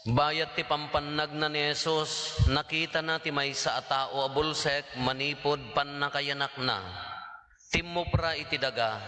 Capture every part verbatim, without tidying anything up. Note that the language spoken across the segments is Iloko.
Bayat ti pampannagna ni Jesus, nakitana ti maysa a tao a bulsek manipud pannakayanakna. Timmupra iti daga,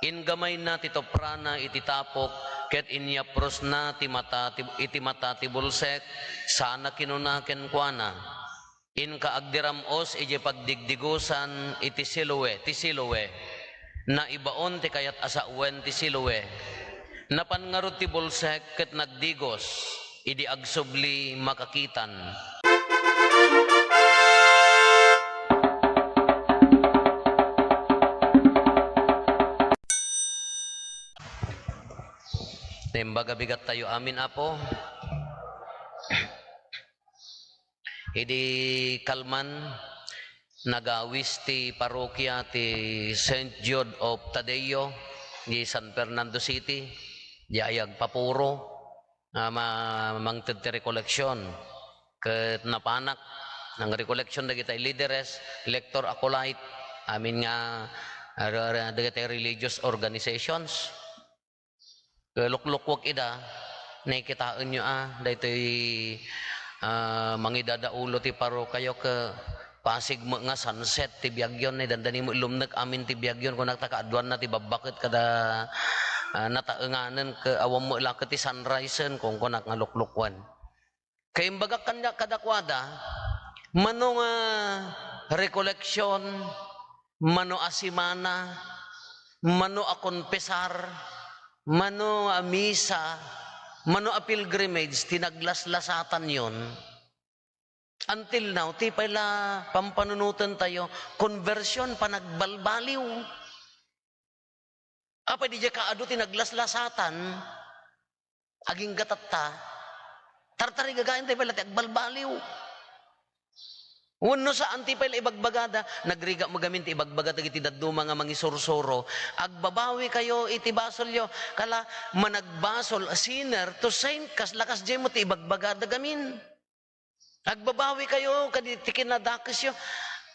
inggamayna ti tuprana iti tapok ket inyaprusna ti mata ti, iti mata ti bulsek, sana kinuna kenkuana, "Inka agdiram-os idiay pagdigdigosan iti Siloe," ti Siloe. Naibaon ti kayat a sawen ti Siloe. Napan ngarud ti bulsek ket nagdigos idi agsubli makakitan. Naimbag a bigat tayo amin, Apo. Idi kalman, nagawis ti parokia ti Saint Jude of Tadeo, di San Fernando City, di ay agpapuro, ah, ma-, mangted ti recollection. Ket napanak, nang recollection dagiti leaders, lector, acolyte, amin nga, ah, re-, re-, dagiti religious organizations. Ket luklukuak ida, nakitaenyo a, daytoy, ah, mangidadaulo ti parokiayo, ket Pasig met nga sunset ti biagyon, ni dandani met lumnek amin ti biagyon, kunak ta kaaduanna ti babbaket kada, ah, nataenganen, ket awan met la ket ti sunrise-en, kunkunak nga luklukuen. Kaimbagak kanda-, kadakuada, mano nga recollection, mano a semana, mano a konpesar, mano a misa, mano a pilgrimage ti naglaslasatanyon. Until now, ti pay la pampanunoten tayo, konbersion, panagbalbaliw. Apay, didiay kaadu ti naglaslasatan, agingga tatta, tartarigagayen tayo pay la ti agbalbaliw. Wenno saan ti pay la ibagbagada, nagrigat mo gamin ti ibagbaga dagiti dadduma nga mangisursuro, "Agbabawi kayo iti basolyo." Kala, managbasol, sinner to saint, kas-, lakas diay mo ti ibagbagada gamin. Agbabawi kayo kadi ti kinadakesyo.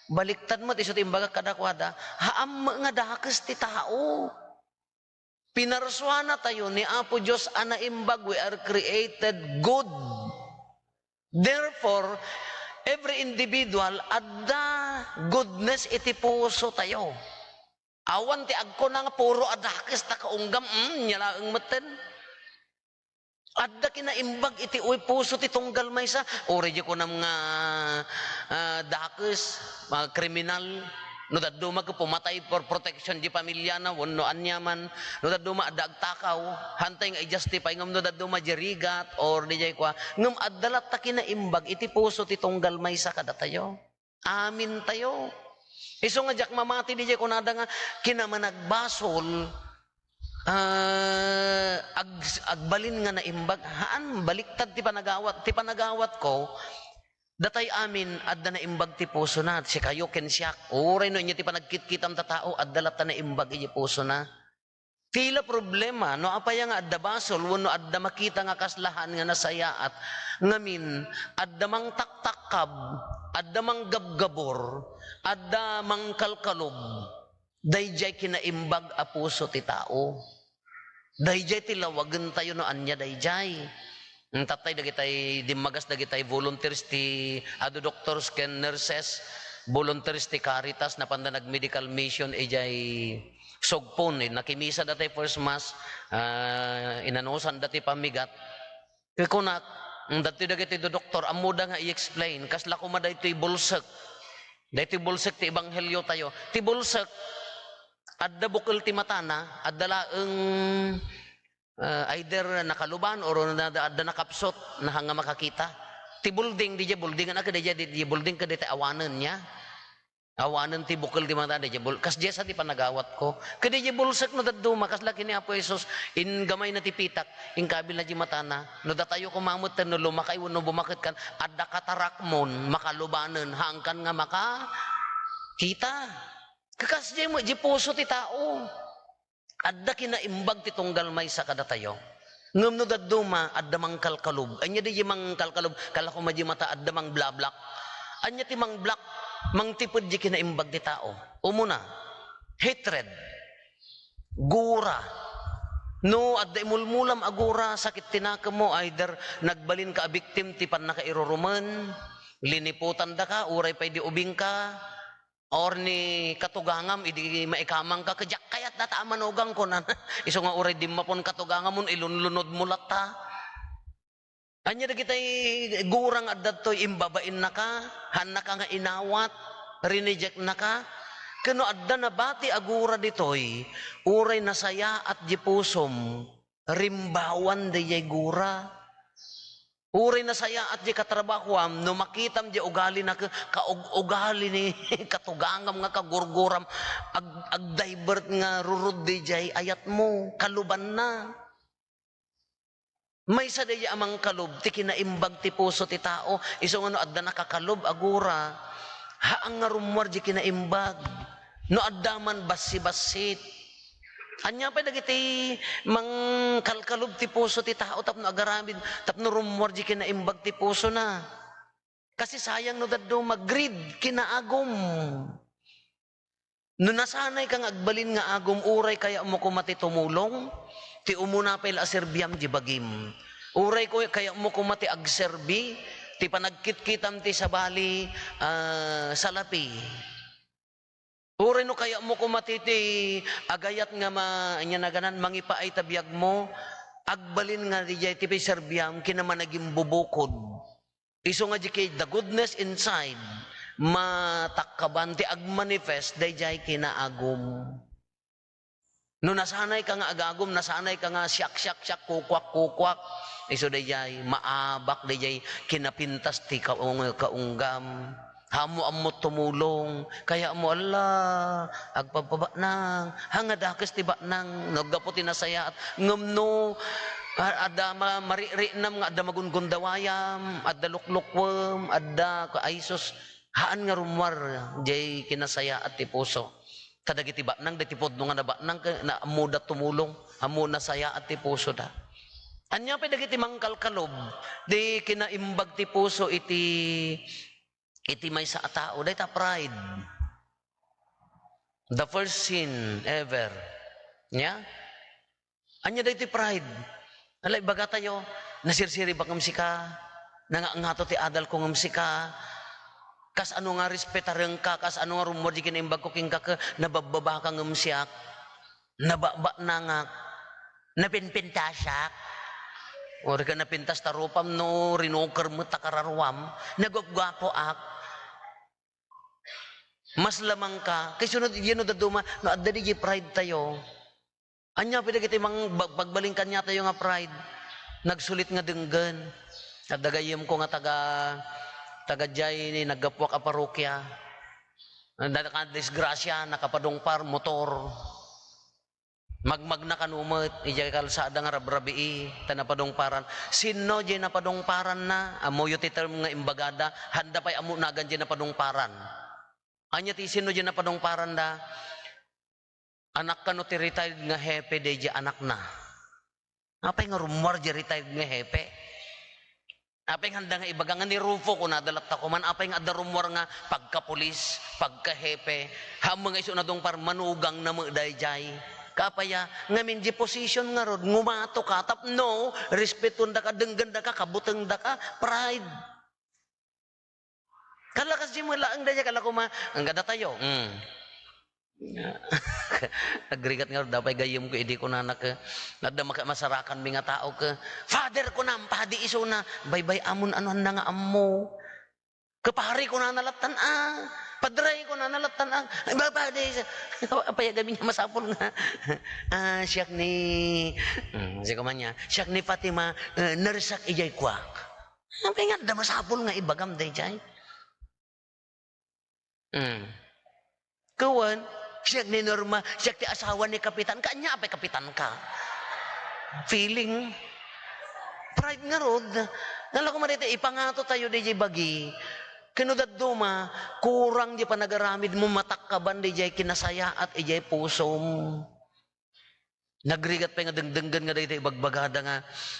Baliktad met isu ti imbagak kadakuada, haan met nga dakes ti tao. Pinarsuana tayo ni Apo Dios a naimbag, we are created good. Therefore, every individual adda goodness iti puso tayo. Awan ti agkuna nga puro a dakes ta kaunggam, mm, nia laeng metten. Adda kinaimbag iti uy puso ti tunggal maysa. Uray di kunam nga, ah, dakes, mga kriminal. No dadduma ket pumatay for protection di pamiliana, wenno aniaman. No dadduma adda agtakaw, hantay nga i-justify ngem no dadduma di rigat or di jay kua. Ngem adda latta kinaimbag iti puso ti tunggal maysa kadatayo. Amin tayo. Isu nga diak mamati, di jay kunada nga kinamanagbasol, ah, ag-, agbalin nga naimbag. Haan, baliktad ti panagawat. Ti panagawat ko, datay amin, adda naimbag ti pusona. Sikayo ken siak. Uray no ania ti panagkitkitam ta tao, adda latta naimbag iti pusona. Ti la problema, no apay nga adda basol wenno adda makita nga kaslahan nga nasayaat, ngamin, adda mangtaktakkab, adda manggabgabor, adda mangkalkalob, daydiay kinaimbag a puso ti tao. Daydiay ti lawagentayo no ania daydiay. Tatay dagitay dimmagas dagitay volunteers ti adu doctors ken nurses, volunteers ti Caritas, napanda nag-medical mission idiay Sugpon, eh, nakimisa dati first mass, ah, inanusan dati pammigat. Kunak, mm, dati dagiti doktor, ammoda nga i-explain, kasla koma daytoy bulsek. Daytoy bulsek ti ebanghelio tayo. Ti bulsek, adda bukel ti matana, adda laeng, ah, either nakaluban or na, adda nakapsot, nahanga makakita. Ti building, di jay building, anak, di jay, di, di building, kadayta awanen niya. Awanen ti bukel ti matana, diay bul-, kas diay sa ti panagawat ko. Kadi diay bulsek no dadduma, kasla ken ni Apo Jesus, inggamay na ti pitak, ingkabil na diay matana. No datayo koma metten no lumakay wenno bumaketkan, adda katarakmon, makalubanen, haankan nga makakita. Kakas diay met diay puso ti tao. Adda kinaimbag ti tunggal maysa kadatayo. Ngem no dadduma, adda mangkalkalob. Ania diay mangkalkalob? Kala koma diay mata, adda mangblablock. Ania ti mangblak-, mangtiped diay kinaimbag ti tao? Umuna, hatred, gura, No adda imulmulam a gura, sakit ti nakemmo, either nagbalinka a biktim ti pannakairurumen, liniputandaka, uray pay di ubingka, or ni katugangam, idi maikamangka, "Ket diak kayat data a manugang," kunana. Isu nga uray dimmapo ni katugangamon, ilunlunodmo latta. Ania dagitay gura nga adda ditoy, imbabainnaka, haannaka nga inawat, rinejectnaka? Ken no adda nabati a gura ditoy, uray nasayaat di pusom, rimbawan daydiay gura. Uray nasayaat di katrabahoam, no makitam di ugalina, ka-, kaug-ugali ni katugangam nga kagurguram, ag-, agdivert nga rurod daydiay ayatmo, kalubanna. Maysa daydiay a mangkalub ti kinaimbag ti puso ti tao, isu nga no adda nakakalub a gura, haan nga rummuar di kinaimbag. No adda man bassi-bassit. Ania pay dagiti mangkalkalub ti puso ti tao tapno agaramid, tapno rummuar di kinaimbag ti pusona? Kasi sayang no dadduma, greed, kinaagum. No nasanayka nga agbalin nga agum, uray kayatmo koma ti tumulong, ti umuna pay la a serbiam di bagim. Uray ko-, kayatmo koma ti agserbi, ti panagkitkitam ti sabali, ah, salapi. Uray no kayatmo koma ti, ti agayat nga ma-, ania naganan, mangipaay ta biagmo, agbalin nga diay ti pay serbiam, kinaman agimbubukod. Isu nga di kay the goodness inside, matakkaban ti agmanifest daydiay kinaagum. No nasanayka nga agagum, nasanayka nga siak, siak, siak, kukuak, kukuak, isu daydiay, maabak daydiay kinapintas ti kaung-, kaunggam. Ammo-ammo tumulong, kayatmo, ala, agpabpabatnang, ha nga dakes ti batnang, no gapu ti nasayaat, ngem no, a-, adda ma-, mariknam nga adda magungundawayam, adda luklukuem, adda ka-, ay sus, haan nga rummuar, diay kinasayaat ti puso. Ta dagiti batnang, dagiti pudno nga nabatnang, ke-, na-, ammoda tumulong, ammo nasayaat ti pusoda. Ania pay dagiti mangkalkalub, di kinaimbag ti puso iti iti maysa a tao, dayta pride. The first sin ever. Nia? Ania daytoy pride? Ala, ibagatayo, nasirsiribak ngem sika, nangangato ti adalko ngem sika, kas ano nga respetarengka, kas ano nga rummuar di kinaimbagko kenka, ke-, nababbabaka ngem siak. Nababatnangak, napinpintasak. Uray ka napintas ta rupam no rinoker met ta kararuam, naguapguapoak. Mas lamang ka, kay sunod, yan no dadduma, no adda di pride tayo. Ania pay dagiti mang-, bag-, pagbalin kaniatayo nga pride, nagsulit nga denggen. Adda gayyemko nga taga, taga diay ni naggapuak a parokia. Nakadisgrasya, nakapadungpar, motor. Magmagna kano met, idiay kalsada nga rabrabii, ta napadungparan. Sinno diay napadungparanna? Ammoyo ti term nga imbagada, handa pay ammo nagan diay napadungparan. Ania ti sinno diay napadungparanda? Anak kano ti retired nga hepe daydiay anakna? Apay nga rummuar diay retired nga hepe? Apay nga handa nga ibaga nga ni Rufo, kunada latta koman, apay nga adda rummuar nga pagkapulis, pagkahepe, haan nga isu nadungpar, manugangna met daydiay. Kappaya, ngamin di position ngarud, ngumato ka, tapno, respetuendaka, denggendaka, kabutengdaka, pride. Kalakas di mo laeng daydiay, kala ko ma-, ang gada tayo. Mm. Agrigat nga, dapay gayyemko, idi kunana ket, adda maka-, masarakanmi nga tao ket, "Father," kunam, padi isuna, "Baybay-amon, ano, anda nga ammo?" Ket, "Pare," kunana lattan, ah. "Padre," kunana lattan, ah. "Ay, ba, padi," sa-, apay a gamin nga masapul nga, "Ah, siak ni," mm, siak man niya, "Siak ni Fatima, eh, nurse-ak idiay kuak." Apay nga adda masapul nga ibagam daydiay? Mm. Kuwan, siak ni Norma, siak ti asawa ni Kapitan. Kaanya, apay Kapitan ka? Feeling. Pride ngarud. Nalako man dayta, ipangato tayo daydiay bagi. Ken no dadduma, kurang di panagaramidmo, matakkaban daydiay kinasayaat idiay pusom. Nagrigat pay nga dengdenggen nga dayta ibagbagada nga,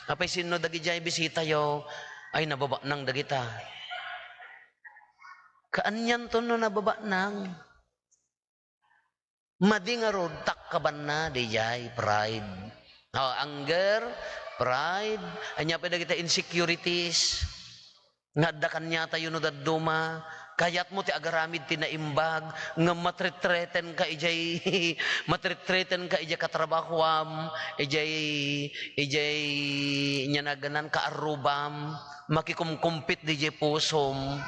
"Apay sinno dagidiay bisitayo?" Ay, nababatnang dagita. Kaanianto no nababatnang? Madi ngarud, takkabanna daydiay pride. Oh, anger, pride, ania pay dagiti insecurities. Nga adda kaniatayo no dadduma, kayatmo ti agaramid ti naimbag, ngem matretreten ka idiay, matretreten ka idiay katrabahoam, idiay, idiay, ania naganna, kaarrubam, makikumkumpit didiay pusom.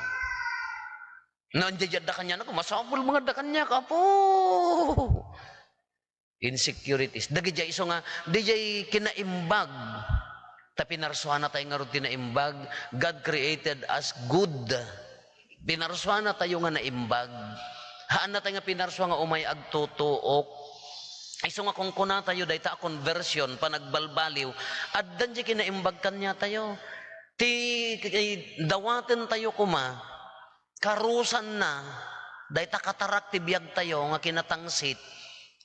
No, diay adda kaniana, masapul nga adda kaniak, Apo. Insecurities. Dagiti isu nga, diay kinaimbag. Ta pinarsuanatayo ngarud ti naimbag. God created us good. Pinarsuanatayo nga naimbag. Haannatayo nga pinarsua nga umay agtutuok. Isu nga kunkunatayo, dayta a conversion, panagbalbaliw, addan diay kinaimbag kaniatayo. Ti, ti dawatentayo koma, karusanna, dayta katarak ti biagtayo nga kinatangsit,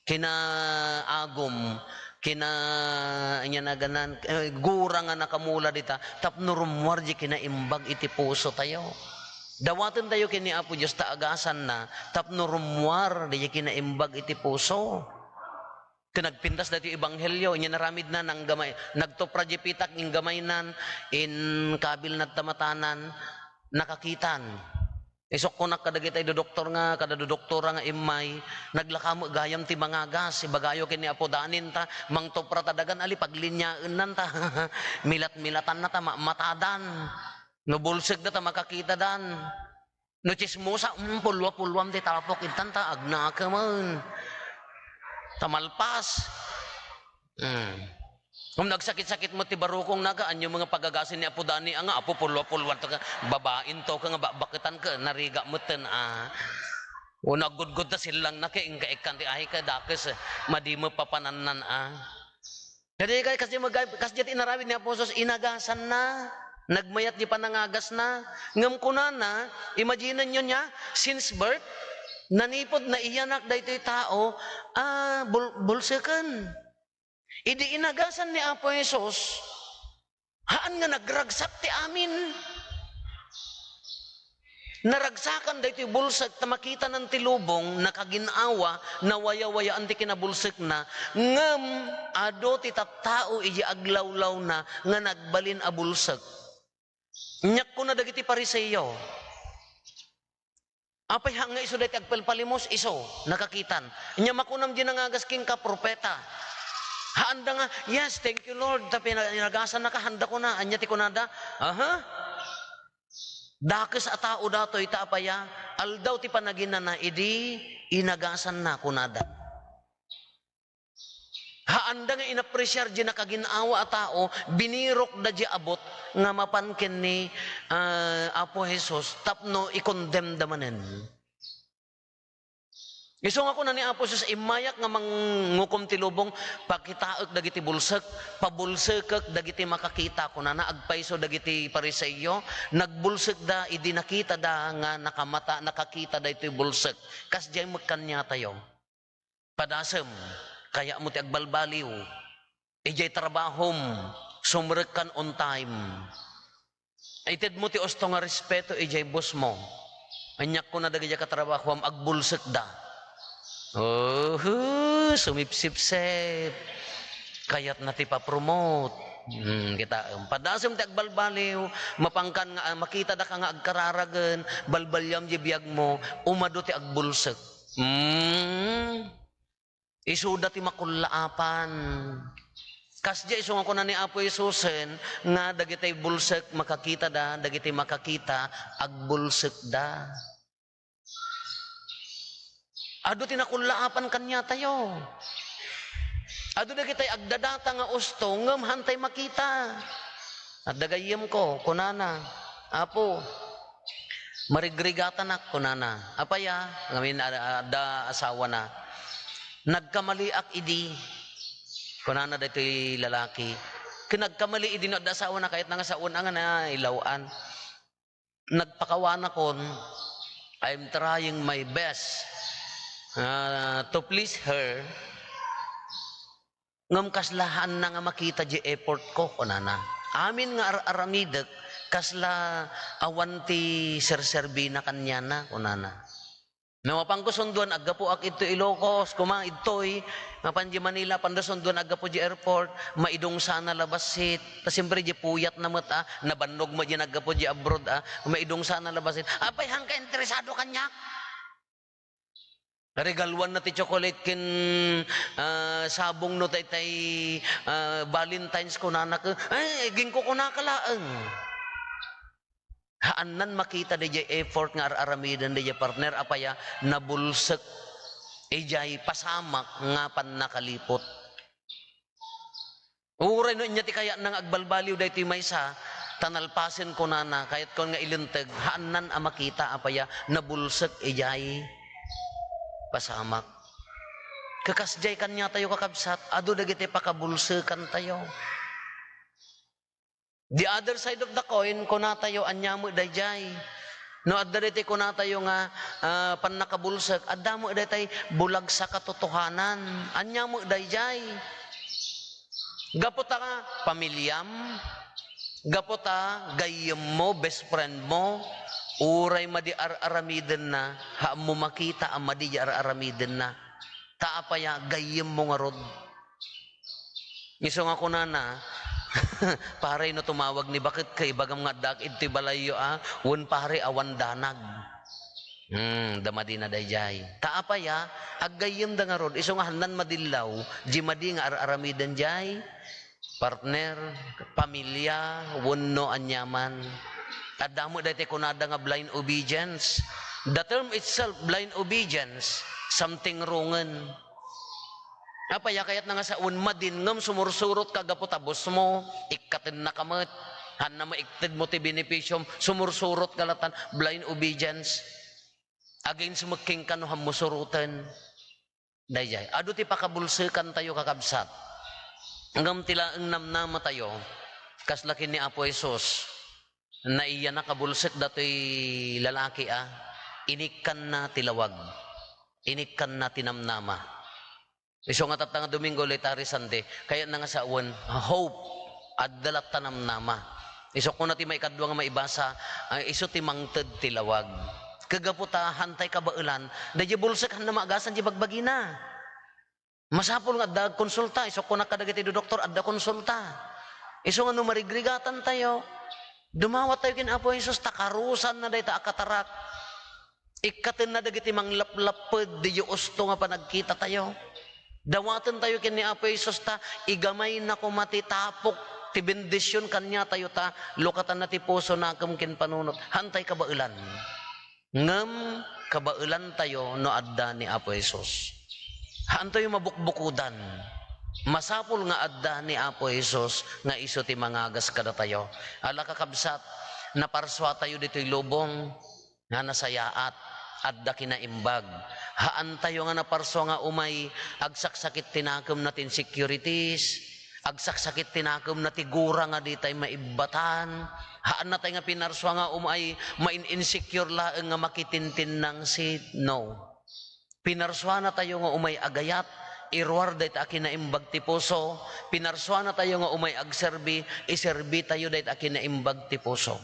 kinaagum, kina, ania naganna, eh, gura nga nakamula dita, tapno rummuar diay kinaimbag iti pusotayo. Dawatentayo ken ni Apo Dios ta agasanna, tapno rummuar diay kinaimbag iti puso. Ket nagpintas daytoy ebanghelio, inya naramidna, nanggamay, nagtupra diay pitak, inggamaynan, inkabilna ti matanan, nakakitan. Isukkonak kadagiti dudoktor nga, kada dudoktora nga immay, naglaka met gayam ti mangagas, ibagayo ken ni Apo Danin ta, mangtupra ta dagan, ali, pagliniaennan ta, milat-milatanna ta, ma-, matadan. No bulsek da ta makakitadan. No tsismosa, mm, pulwa-pulwam ti tapok, intan ta agnakemen. Ta malpas. Mm. Ngem nagsakit-sakit met ti barukong, naga, ania met nga pagagasen ni Apo Dani, a nga, Apo, pulwa-pulwan to ka, babaen to ka nga bakbaketan ka, nariga metten, a. O naggudgud ta sillang na ka, ingka ikkan ti ahi ka, dakes, madi met papanannan, a. Kadi, kadi, kasdi mag-, kasdi ti inaramid ni Apo Jesus, inagasanna, nagmayat di panangagasna. Ngem kunana, imagine-yo nia, since birth, nanipod naiyanak daytoy tao, a, bul-, bulseken. Idi inagasan ni Apo Jesus, haan nga nagragsak ti amin. Naragsakan daytoy bulsek ta makitanan ti lubong, nakagin-awa, nawayawayaan ti kinabulsekna, ngem adu ti tattao idiay aglawlawna nga nagbalin a bulsek. Nia kuna dagiti Fariseo, "Apay haan nga isu daytoy agpalpalimos?" Isu, nakakitan. Nia makunam di nangagas kenka, propeta. Haanda nga, "Yes, thank you, Lord, ta pina-, inagasanna ka," haanda kuna. Ania ti kunada? Aha. Dakes a tao datoy ta apaya, aldaw ti panaginana idi inagasanna, kunada. Haanda nga inapresiar di nakagin-awa a tao, binirokda di abut nga mapan ken ni, ah, Apo Jesus tapno i-condemn da manen. Isu nga kuna ni Apo Jesus, "Immayak nga mangukom ti lubong, pakitaek dagiti bulsek, pabulsekek dagiti makakita," kunana. Agpayso dagiti Fariseo, nagbulsekda idi nakitada nga nakamata, nakakita daytoy bulsek. Kasdiay met kaniatayo. Padasem, kayatmo ti agbalbaliw. Idiay trabahom, sumrekkan on time. Itedmo ti usto nga respeto idiay boss mo. Aniak kuna dagiti katrabahoam, agbulsekda. Oho, sumipsipsep. Kayatna ti pa-promote. Hmm, kitaem. Padasem ti agbalbaliw, mapankan nga, ah, makitada ka nga agkararagen, balbaliwem di biag mo, umadu ti agbulsek. Hmm. Isuda ti makullaapan. Kasdiay isu nga kuna ni Apo Jesusen nga dagiti bulsek makakitada, dagiti makakita, agbulsekda. Adu ti nakullaapan kaniatayo. Adu dagiti agdadata nga usto, ngem haantay makita. Adda gayyemko, kunana, "Apo, marigrigatanak," kunana. "Apay a?" Ngamin, a-, adda asawana. "Nagkamaliak idi," kunana daytoy lalaki. Ken nagkamali idi no adda asawana, kayatna nga sawen a nga nailaw-an. "Nagpakawanakon, I'm trying my best, ah, to please her. Ngem kasla haanna nga makita di effort ko," kunana. "Amin nga ar-aramidek, kasla awan ti serserbina kaniana," kunana. No, mapanko sunduan, aggapuak idto Ilocos, kuma idtoy, mapan di Manila, panda sunduan, aggapu di airport, maidong sana la bassit. Ta siyempre, di puyat na met, ah, nabannog mo di naggapu di abroad, ah, maidong sana la bassit. Apay, hangka interesado kaniak? Regaluan na ti chocolate ken, ah, sabong no tay, tay, ah, Valentine's kunana ken, ay, ginkukunaka laeng. Haannan makita dayjay effort nga ar-aramiden dayjay partner, apaya nabulsek ijay pasamak nga pannakaliput. Uray no ania ti kayatna nga agbalbaliw daytoy maysa, ta nalpasen kunana, kayatkon nga ilinteg, haannan a makita apaya nabulsek ijay pasamak. Kakasdiay kaniatayo, kakabsat, adu dagiti pakabulsekantayo. The other side of the coin, kunatayo, ania met dayjay? No adda daytoy kunatayo nga, ah, pannakabulsek, adda met daytay bulag sa katotohanan. Ania met dayjay? Gapu ta pamiliam, gapu ta gayyemmo, best friend mo, uray madi ar-aramidenna, haanmo makita a madi di ar-aramidenna. Ta apaya, gayyemmo ngarud. Isu nga kunana, "Pare, no tumawag ni baket ka, ibagam nga addaak idtoy balayyo, a, wen pare, awan danag." Hmm, da madina dayjay. Ta apaya, aggayyemda ngarud, isu nga hannan madillaw, di madi nga ar-aramiden jay, partner, pamilya, wenno aniaman. Adda met daytoy kunada nga blind obedience. The term itself, blind obedience, something wrongen. Apay a kayatna nga sawen, madin ngem sumursurot ka gapu ta boss mo, ikkatennaka met, hanna maikted mo ti benepisyom, sumursurot ka latan, blind obedience. Against met kenka no hanmo suroten. Dayjay, adu ti pakabulsekantayo, kakabsat. Ngem ti laeng namnamatayo, kasla ken ni Apo Jesus, naiyanak a bulsek datoy lalaki a inikkanna ti lawag, inikkanna ti namnama. Isu nga tatta nga Domingo, Laetare Sunday, kayatna nga sawen, hope, adda latta namnama. Isu kuna ti maikadua nga maibasa, ay isu ti mangted ti lawag. Kaggapu ta, hantay kabaelan, daydi bulsek, hanna maagasan di bagbagina. Masapul nga adda agkonsulta, isu kunak kadagiti doktor, adda konsulta. Isu nga no marigrigatantayo, dumawattayo ken Apo Jesus, ta karusanna dayta a katarak. Ikkatenna dagiti manglaplapped, diyo usto nga panagkitatayo. Dawatentayo ken ni Apo Jesus ta igamayna koma ti tapok, ti bendision kaniatayo ta lukatanna ti puso, nakem ken panunot. Hantay kabaelan. Ngem kabaelantayo no adda ni Apo Jesus. Haantayo mabukbukodan. Masapul nga adda ni Apo Jesus nga isu ti mangagas kadatayo. Ala, kakabsat, naparsuatayo ditoy lubong nga nasayaat, adda kinaimbag. Haantayo nga naparsua nga umay agsaksakit ti nakemna ti insecurities, agsaksakit ti nakemna ti gura nga ditay maibbatan. Haannatay nga pinarsua nga umay main-insecure laeng nga makitintennangsit. No. Pinarsuanatayo nga umay agayat, iruar dayta a kinaimbag ti puso. Pinarsuanatayo nga umay agserbi, iserbitayo dayta a kinaimbag ti puso.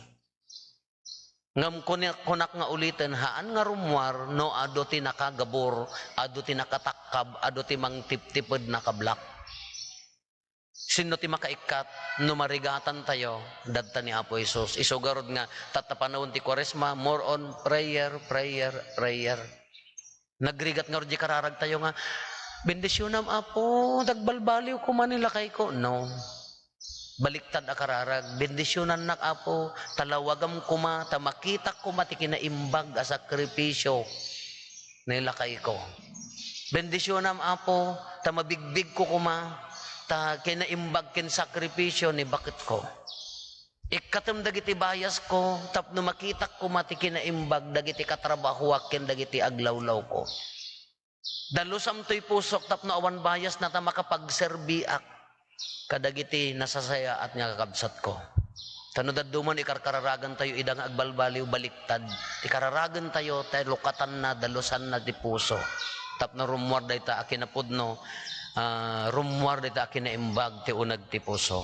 Ngem kuni-, kunak nga uliten, haan nga rummuar no adu ti nakagabur, adu ti nakatakkab, adu ti mangtiptiped nakablak. Sinno ti makaikkat no marigatantayo, dadta ni Apo Jesus? Isu garud nga tatta panawen ti Kuaresma, more on prayer, prayer, prayer. Nagrigat ngarud di kararagtayo nga, "Bendisionam, Apo, nagbalbaliw koma ni lakayko." No. Baliktad a kararag. "Bendisionannak, Apo, ta lawagam koma, ta makitak koma ti kinaimbag a sakripisio ni lakayko. Bendisionam, Apo, ta mabigbigko koma, ta kinaimbag ken sakripisio ni baketko." Ikkatem dagiti biasko tapno makitak koma ti kinaimbag dagiti katrabahoak ken dagiti aglawlawko. Dalusam toy pusok tapno awan biasna ta makapagserbiak kadagiti nasasayaat nga kakabsatko. Ta no dadduma no ikarkararagantayo ida nga agbalbaliw, baliktad. Ikararagentayo ta lukatanna, dalusanna ti puso. Tapno rummuar dayta a kinapudno, ah, rummuar dayta a kinaimbag ti uneg ti puso.